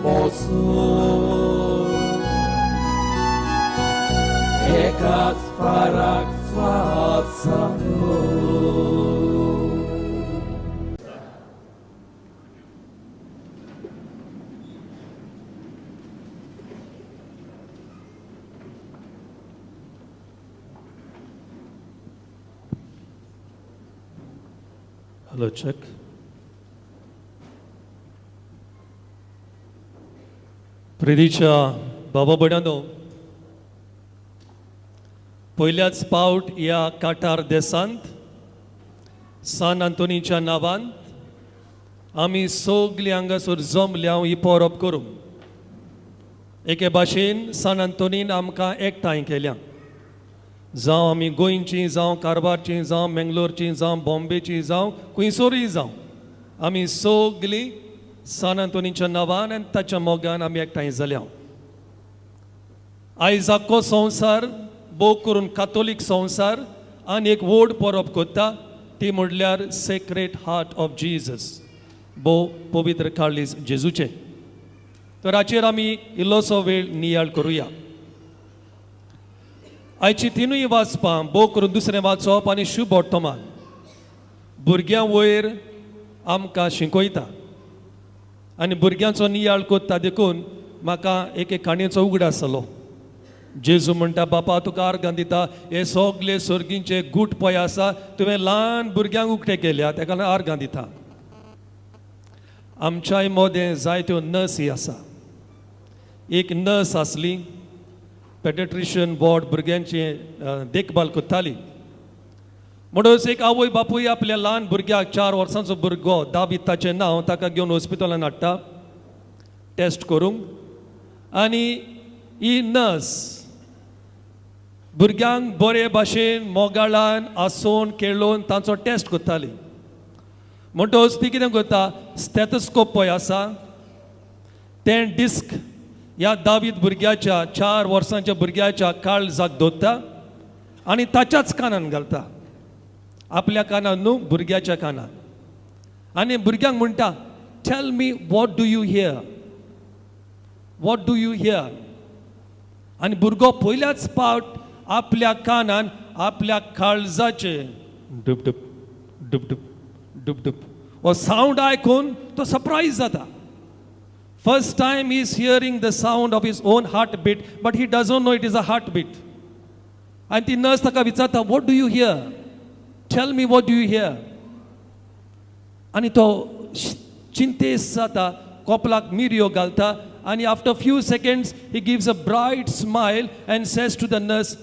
मोसून एकाच फाराक स्वासानो. Hello, check. प्रितीच्या बाबा भयणांनो, पयल्याच पावट ह्या काठार देसांत सान आंतोनीच्या नांवान आमी सगलीं हांगासर जमल्या ही परब करूंक. एके भाशेन सान आंतोनीन आमकां एकठांय केल्या. जावं आमी गोंयची, जावं कारवारची, जावं मेंगलोरची, जावं बॉम्बेची, जावं खुंयसरूय जावं, आमी सगलीं सान आंतोनीच्या नांवान आनी ताच्या मोगान आमी एकठांय जाल्या. आयज आख्खो संवसार, भोव करून कातोलीक संवसार, आनी एक व्हड परब करता, ती म्हणल्यार सेक्रेट हार्ट ऑफ जिजस, भोव पवित्र काळीज जेजूचें. तर हाचेर आमी इल्लोसो वेळ नियाळ करुया. आयची तिनूय वाचपां, भोव करून दुसरें वाचप आनी शुभ वर्तमान, भुरग्यां वयर आमकां शिकयता आनी भुरग्यांचो नियाळ करता. देखून म्हाका एक एक काणयेचो उगडास जालो. जेजू म्हणटा, बापा, तुका आर्गां दिता, हे सगले सर्गींचे गूट पळय आसा, तुवें ल्हान भुरग्यांक उक्ते केल्या, तेका लागून आर्गां दिता. आमच्याय मदें जायत्यो नर्सी आसा. एक नर्स आसली, पेडिट्रिशियन वॉर्ड, भुरग्यांची देखभाल करताली. म्हणून एक आवय बापूय आपल्या ल्हान भुरग्याक, 4 वर्सांचो भुरगो, दावीद ताचें नांव, ताका घेवन हॉस्पिटलान हाडटा टेस्ट करूंक. आनी ही नर्स भुरग्यांक बरे भाशेन मोगाळान आसोवन खेळोवन तांचो टेस्ट करताली. म्हणटकच ती कितें करता, स्टेथोस्कोप पळय आसा तें डिस्क ह्या दावीद भुरग्याच्या, 4 वर्सांच्या भुरग्याच्या काळजाक दवरता आनी ताच्याच कानान घालता, आपल्या कानान न्हू, भुरग्याच्या कानान. आनी भुरग्यांक म्हणटा, "Tell me, what do you hear? What do you hear?" आनी भुरगो पयल्याच पावट आपल्या कानान आपल्या काळजाचे डुब डुब डुब डुब डुब डुब हो सावंड आयकून तो सरप्रायज जाता. First time he's hearing the sound of his own heart beat, but he doesn't know it is a heart beat. आनी ती नर्स ताका विचारता, "What do you hear? Tell me, what do you hear?" आनी तो चिंतेस जाता, कोपलाक मिरयो घालता आनी after few seconds he gives a bright smile and says to the nurse,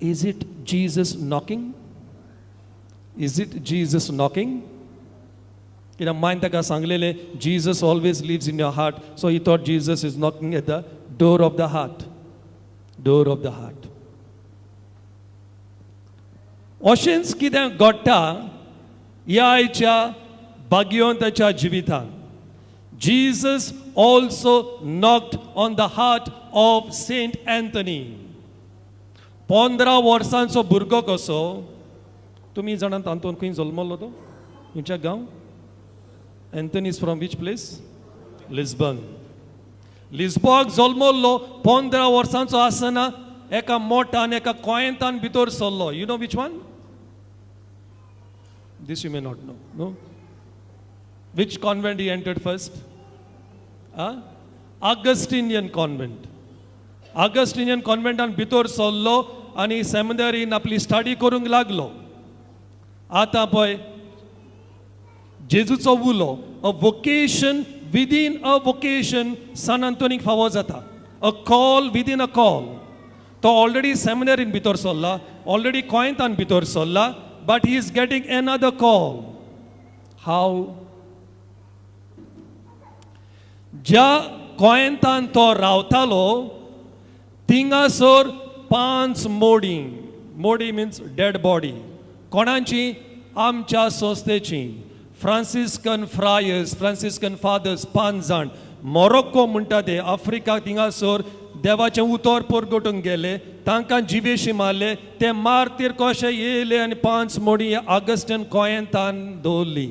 "Is it Jesus knocking? Is it Jesus knocking?" कित्याक मायन ताका सांगलेलें, Jesus always lives in your heart. So he thought Jesus is knocking at the door of the heart, door of the heart. अशेंच कितें घडटा ह्या आयच्या भाग्यवंताच्या जिवितांत. Jesus also knocked on the heart of Saint Anthony. 15 वर्सांचो भुरगो कसो. तुमी जाणात आंतोन खंय जल्मल्लो तो? खंयच्या गांव? Anthony is from which place? Lisbon. लिस्बॉक जल्मल्लो. 15 वर्सांचो आसतना एका मोठान, एका कोयंतान भितर सरलो. You know which one? This you may not know. No, which convent he entered first? Augustinian convent. Augustinian कॉन्व्हेंटान भितर सरलो आनी सेमिनरीन आपली स्टडी करूंक लागलो. आतां पळय, जेजूचो उलो, a vocation within a vocation सान आंतोनीक फावो जाता. A call within a call. तो ऑलरेडी सेमिनरीन भितर सरला, ऑलरेडी कोयंतान भितर सरला, but he is getting another call. How? ज्या कोयंतान तो रावतालो थिंगासर पांच मोडी, मोडी मिन्स डेड बॉडी, कोणाची? आमच्या संस्थेची, फ्रांसिस्कन फ्रायर्स, फ्रांसिस्कन फादर्स, पांच जाण मोरोक्को म्हणटा ते आफ्रिका, थिंगासर देवाचें उतर परगटूंक गेले. तांकां जिवेशी मारले. ते मार्तीर कशे येयले आनी पांच मोडी ऑगस्टन कोयंतान दवरली,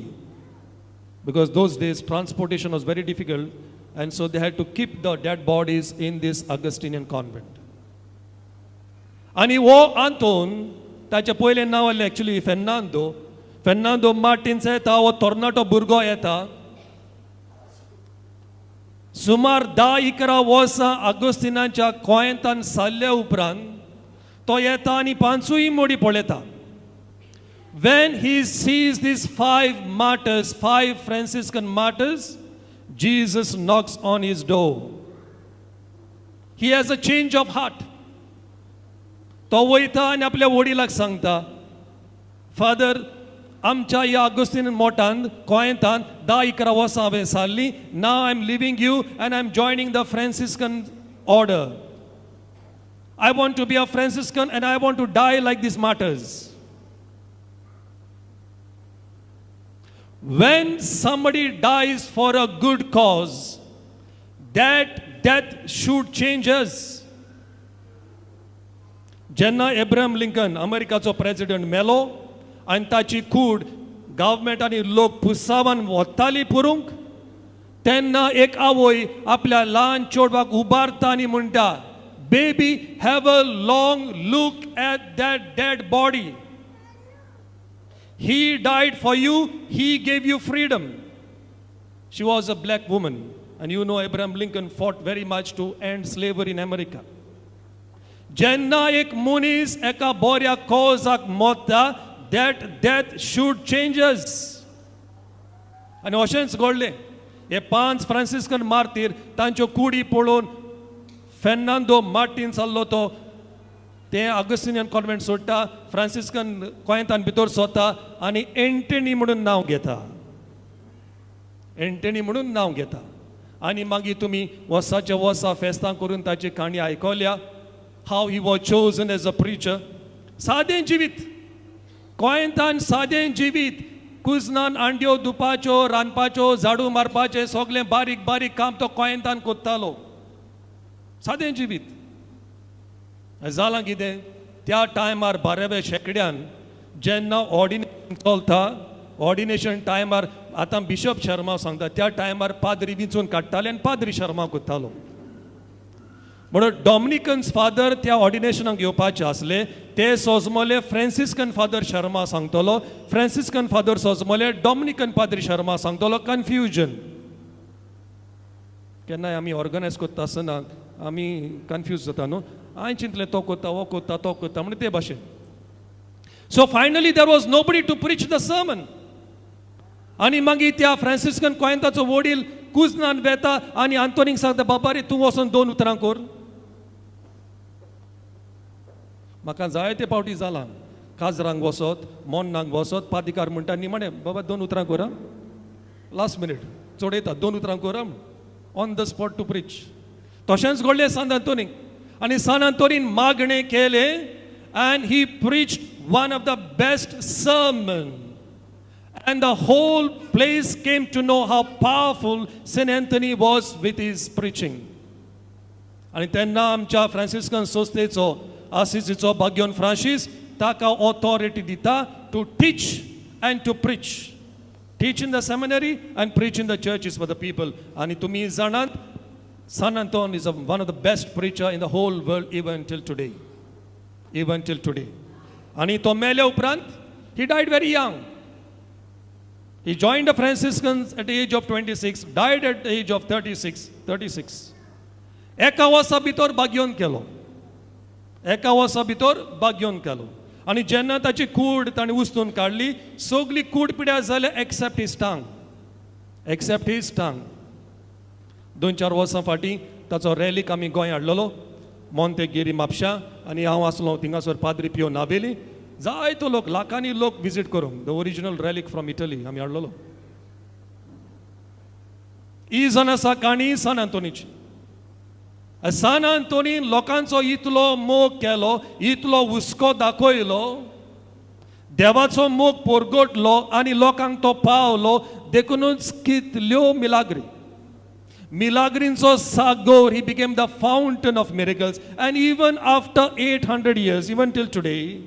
because those days transportation was very difficult. And so they had to keep the dead bodies in this Augustinian convent. आनी हो आंतोन, ताचें पयलें नांव आसलें एक्चुली फेर्नांदो, फेर्नांदो मार्टिन्स येता, हो तरणाटो भुरगो येता. सुमार 10-11 वर्सां आगोस्तिनाच्या कोयंतान सारल्या उपरांत तो येता आनी पांचूय मोडी पळयता. When he sees these five martyrs, five Franciscan martyrs, Jesus knocks on his door. He has a change of heart. तो वयता आनी आपल्या वडिलाक सांगता, फादर, आमच्या ह्या आगोस्तीन मोटान कोयंतान 10-11 वर्सां हांवें सारलीं. Now I am leaving you and I am joining the Franciscan order. I want to be a Franciscan and I want to die like these martyrs. When somebody dies for a good cause, that death should change us. जेन्ना Abraham Lincoln अमेरिकाचो president मेलो आनी ताची कूड government आनी लोक पुसावान वताली पुरूंक, तेन्ना एक आवय आपल्या ल्हान चेडवाक उबारता आनी म्हणटा, baby, have a long look at that dead body. He died for you, he gave you freedom. She was a black woman. And you know Abraham Lincoln fought very much to end slavery in America. जेन्ना एक मनीस एका बऱ्या कॉजाक मरता, that death should change us. आनी अशेंच घडलें. हे पांच फ्रांसिस्कन मार्तीर तांच्यो कुडी पळोवन फेर्नांदो मार्टीन जाल्लो तो ते आगस्टिनियन कॉन्वेंट सोडटा, फ्रांसिस्कन कोयंतान भितर सोता आनी एंटनी म्हणून नांव घेता, एंटनी म्हणून नांव घेता. आनी मागीर तुमी वर्साच्या वर्सा फेस्तां करून ताची काणी आयकल्या, how he was chosen as a preacher. सादें जिवीत कोयंतान, सादें जिवीत, कुजनान अंड्यो धुवपाच्यो, रांदपाच्यो, झाडू मारपाचें, सगळें बारीक बारीक काम तो कोयंतान कोत्तालो. सादें जिवीत. जालां कितें, त्या टायमार 12व्या शेंकड्यान जेन्ना ऑर्डिनेशन चलता, ऑर्डिनेशन टायमार आतां बिशप शर्मा सांगता, त्या टायमार पाद्री विंचून काडटाले आनी पाद्री शर्मा कोत्तालो. म्हणून डॉमिनिकन्स फादर त्या ऑर्डिनेशनाक येवपाचे आसले, ते सोजमले फ्रांसिस्कन फादर शर्मा सांगतलो, फ्रांसिस्कन फादर सोजमले डॉमिनिकन पाद्री शर्मा सांगतलो. कन्फ्युजन. केन्नाय आमी ऑर्गनायज करता आसतना आमी कन्फ्यूज जाता न्हू, हांवें चिंतलें तो कोत्ता, हो कोत्ता, तो कोत्ता म्हणून ते भाशेन. So finally there was nobody to preach the sermon. आनी मागीर त्या फ्रांसिस्कन कोयंताचो वडील कुजनान वेता आनी आंतोनीक सांगता, बाबा रे, तूं वचोन दोन उतरां कर. म्हाका जायते फावटी जालां, काजरांक वचत, मोन्नाक वचत, पादिकार म्हणटा निमाणे, बाबा दोन उतरां कर, लास्ट मिनीट चडयता, दोन उतरां कर, on the spot to preach. तशेंच घडलें सान आंतोनीक आनी सान आंतोनीन मागणें केलें and he preached one of the best sermon. And the whole place came to know how powerful Saint Anthony was with his preaching. आनी तेन्ना आमच्या फ्रांसिस्कन संस्थेचो आसिसीचो भाग्योन फ्रांसीस ताका ऑथॉरिटी दिता to teach and to preach. Teach in the seminary and preach in the churches for the people. आनी तुमी जाणात, San Anton is one of the best preacher in the whole world even till today. Even till today. आनी तो मेल्या उपरांत, he died very young. He joined the Franciscans at the age of 26, died at the age of 36. 36. एका वर्सा भितर बागयोन केलो, एका वर्सा भितर बागयोन केलो. आनी जेन्ना ताची कूड ताणें उस्तून काडली, सगली कूड पिड्यार जाले except his tongue, except his tongue. 2-4 वर्सां फाटीं ताचो रॅलीक आमी गोंय हाडलेलो, मोंतेगिरी म्हापश्यां, आनी हांव आसलो थिंगासर पाद्री पियो नावेली. जायतो लोक, लाखांनी लोक विजीट करूंक the original relic from Italy आमी हाडलेलो. ही जावन आसा काणी सान आंतोनीची. सान आंतोनीन लोकांचो इतलो मोग केलो, इतलो हुस्को दाखयलो, देवाचो मोग परगटलो आनी लोकांक तो पावलो, देखुनूच कितल्यो Milagre, मिलाग्रींचो Sagar. He became the fountain of miracles and even after 800 years, even till today,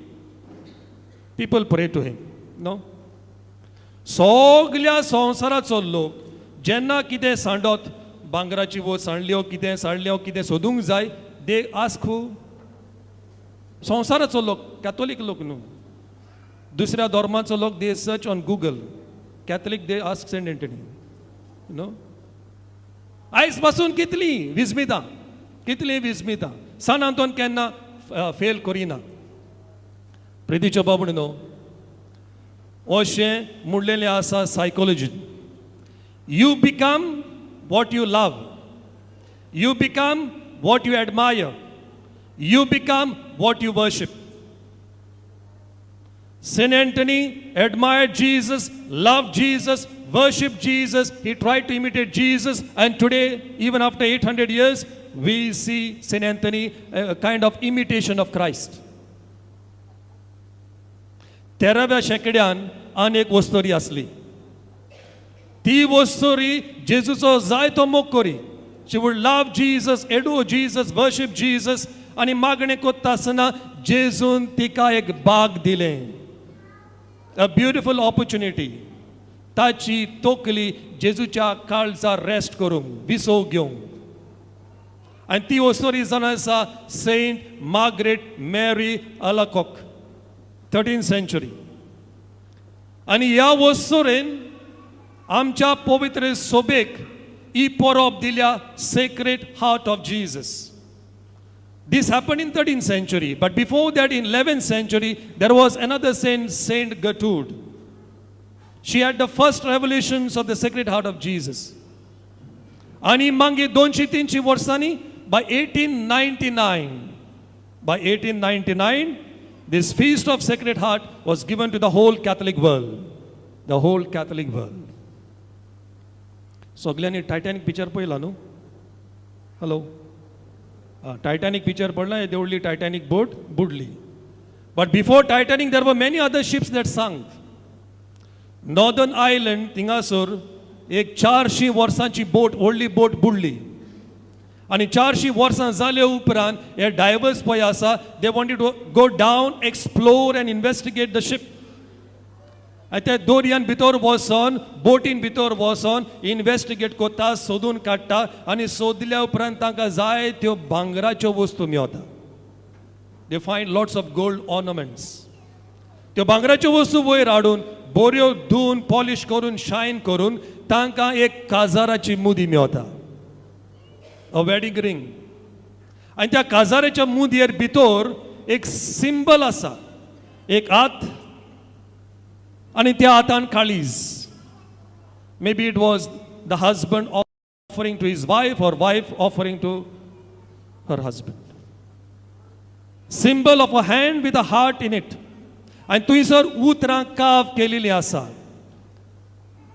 people pray to him, no? सगल्या संवसाराचो लोक जेन्ना कितें सांडत, भांगराची वस्त सांडल्यो, कितें सांडल्यो, कितें सोदूंक जाय, they ask हू? संवसाराचो लोक, कॅथोलीक लोक न्हू, दुसऱ्या धर्माचो लोक, they search on Google. Catholic, they ask Saint Anthony, न्हू. आयज पासून कितली विस्मितां, कितली विस्मितां. सान आंतोन केन्ना फेल करिना. प्रितीच्यो बाबू न्हू, अशें म्हणलेलें आसा सायकोलॉजीन, you become what you love, you become what you admire, you become what you worship. Saint Anthony admired Jesus, loved Jesus, worshiped Jesus. He tried to imitate Jesus. And today, even after 800 years, we see Saint Anthony a kind of imitation of Christ. 13व्या शेंकड्यान आनी एक वस्तोरी आसली. ती वस्तोरी जेजूचो जायतो मोग करी. She would love Jesus, adore Jesus, worship Jesus. आनी मागणें कोत्ता आसतना जेजून तिका एक बाग दिलें, अ ब्युटिफूल ऑपॉर्च्युनिटी, ताची तकली जेजूच्या काळजार रेस्ट करूंक, विसव घेवंक. आनी ती वस्तोरी जावन आसा सेंट मार्गरेट मॅरी अलाकॉक, 13 सेंचुरी. आनी ह्या वस्तुरेन आमच्या पवित्र सोबेक ही परब दिल्या, Sacred Heart of Jesus. This happened in 13th century, but before that, in 11th century, there was another saint, Saint Gertrude. She had the first revelations of the Sacred Heart of Jesus. आणि मागीर 200-300 वर्सांनी, by 1899, by 1899, this feast of Sacred Heart was given to the whole Catholic world, the whole Catholic world. सगल्यांनी Titanic picture पळयला न्हू? Hello, Titanic picture पडला. येदी व्हडली Titanic boat बुडली. But before Titanic, there were many other ships that sank. Northern Ireland थिंगासर एक 400 वर्सांची बोट, व्हडली बोट बुडली. आनी 400 वर्सां जाले उपरांत हे डायवर्स पळय आसा, they wanted to go down, explore and investigate the ship. आनी ते दोरयान भितर वचोन, बोटीन भितर वचोन इन्वेस्टिगेट करता, सोदून काडटा. आनी सोदल्या उपरांत तांकां जाय त्यो भांगराच्यो वस्तू मेवता. They find lots of gold ornaments. त्यो भांगराच्यो वस्तू वयर हाडून, बऱ्यो धुवन, पॉलिश करून, शायन करून, तांकां एक काजाराची मुदी मेवता, अ वेडींग रिंग. आनी त्या काजाराच्या मुदयेर भितर एक सिंबल आसा, एक हात आनी त्या हातान काळीज. Maybe it was the husband offering to his wife or wife offering to her husband. Symbol of a hand with a heart in it. आनी थंयसर उतरां कार्व केलेलीं आसा,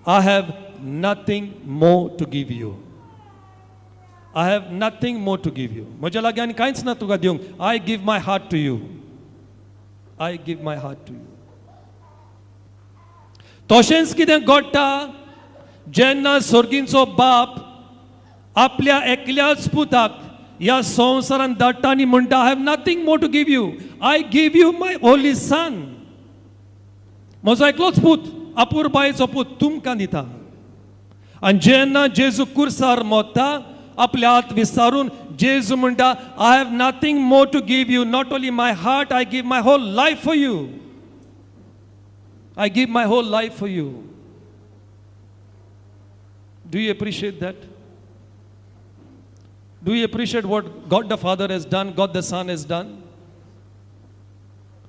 "I have nothing more to give you. I have nothing more to give you." म्हज्या लागीं आनी कांयच ना तुका दिवंक. I give my heart to you. I give my heart to you. तशेंच कितें घडटा जेन्ना सर्गींचो बाप आपल्या एकल्याच पुताक ह्या संवसारांत धाडटा आनी म्हणटा, "I have nothing more to give you. I give you my only son." म्हजो एकलोच पूत, अपुरबायेचो पूत तुमकां दिता. आनी जेन्ना जेजू कुर्सार मोत्ता, आपले हात विस्तारून जेजू म्हणटा, "I have nothing more to give you. Not only my heart, I give my whole life for you. I give my whole life for you." Do you appreciate that? Do you appreciate what God the Father has done, God the Son has done?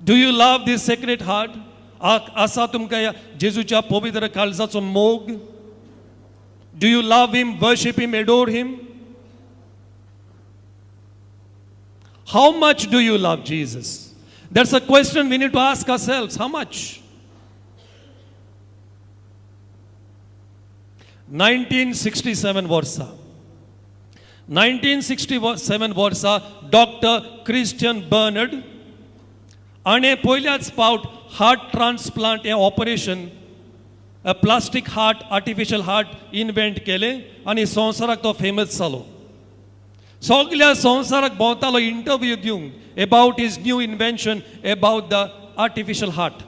Do you love this Sacred Heart? आसा तुमकां ह्या जेजूच्या पवित्र काळजाचो मोग? Do you love him, worship him, adore him? How much do you love Jesus? That's a question we need to ask ourselves. How much? 1967 वर्सा, 1967 वर्सा doctor Christian Bernard हाणें पयल्याच फावट हार्ट ट्रान्सप्लांट हें operation, plastic heart, artificial heart invent केलें आनी संवसाराक तो फेमस जालो. सगल्या संवसाराक भोंवतालो इंटरव्यू दिवंक about his new invention, about the artificial heart.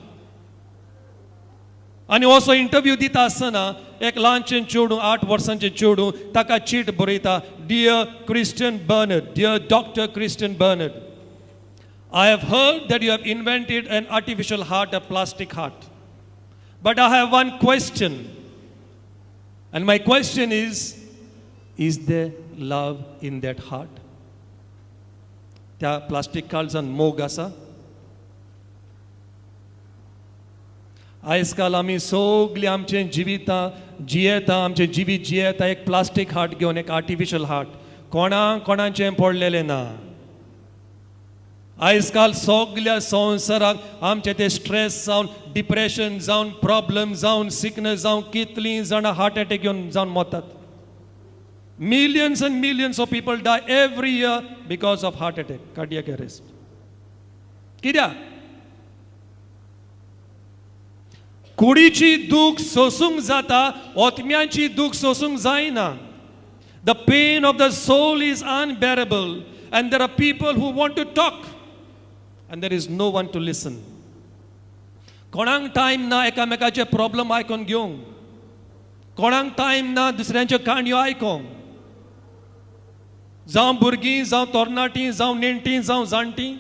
आनी असो इंटरव्यू दिता आसतना एक ल्हानशें चेडूं, 8 वर्सांचें चेडूं, ताका चीट बरयता, dear Christian Bernard, dear doctor Christian Bernard, I have heard that you have invented an artificial heart, a plastic heart. But I have one question. And my question is, is there love in that heart? त्या plastic काळजान मोग आसा? आयज काल आमी सगलीं आमचें जिवितां जियेता, आमचें जिवीत जियेता एक प्लास्टीक हार्ट घेवन, एक आर्टिफिशियल हार्ट. कोणाक कोणाचें पडलेलें ना. आयज काल सगल्या संवसाराक आमचे ते स्ट्रेस जावन, डिप्रेशन जावन, प्रॉब्लम जावन, सिकनस जावन कितलीं जाणां हार्ट एटॅक घेवन जावन मरतात. Millions and millions of people die every year because of heart attack, cardiac arrest. कित्याक? कुडीची दूख सोसूंक जाता, आत्म्याची दूख सोसूंक जायना. The pain of the soul is unbearable and there are people who want to talk and there is no one to listen. कोणाक time ना एकामेकाचे problem आयकून घेवंक, कोणाक टायम ना दुसऱ्यांच्यो काणयो आयकूंक. जावं भुरगीं, जावं तरणाटीं, जावं नेणटीं, जावं जाणटीं.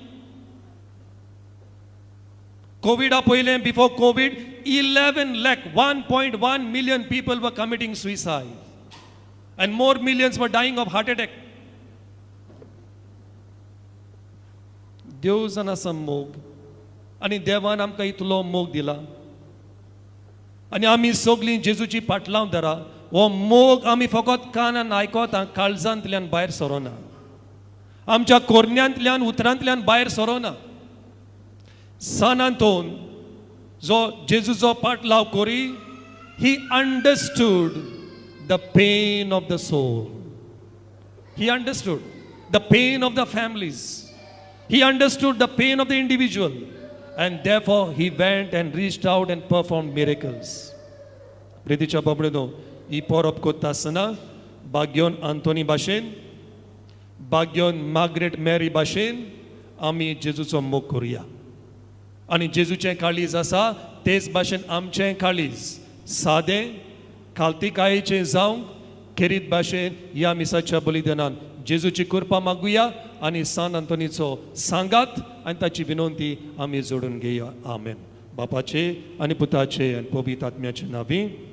कोविडा पयलें, before Covid, 11 lakh, 1.1 million people were committing suicide and more millions were dying of heart attack. देव जाण आसा मोग, आनी देवान आमकां इतलो मोग दिला आनी आमी सगळीं जेजूची पाटलां धरा. हो मोग आमी फकत कानान आयकता, काळजांतल्यान भायर सरोना, आमच्या कोरण्यांतल्यान उतरांतल्यान भायर सरोना. सान आंतोन जो जेजूचो पाटलाव करी, he understood the pain of the soul, he understood the pain of the families, he understood the pain of the individual, and therefore he went and reached out and performed miracles. प्रितीच्या बाबडेनो, ही परब कोत्ता आसतना बाग्योन आंतोनी भाशेन, बाग्योन Margaret Mary भाशेन आमी जेजूचो मोग करुया. आनी जेजूचें काळीज आसा तेच भाशेन आमचें काळीज सादें खालतीकायेचें जावंक खेरीत भाशेन ह्या मिसाच्या बलिदानान जेजूची कृपा मागुया आनी सान आंतोनीचो सांगात आनी ताची विनंती आमी जोडून घेया. आमेन. बापाचे आनी पुताचे आनी पवित्र आत्म्याचे नांवी.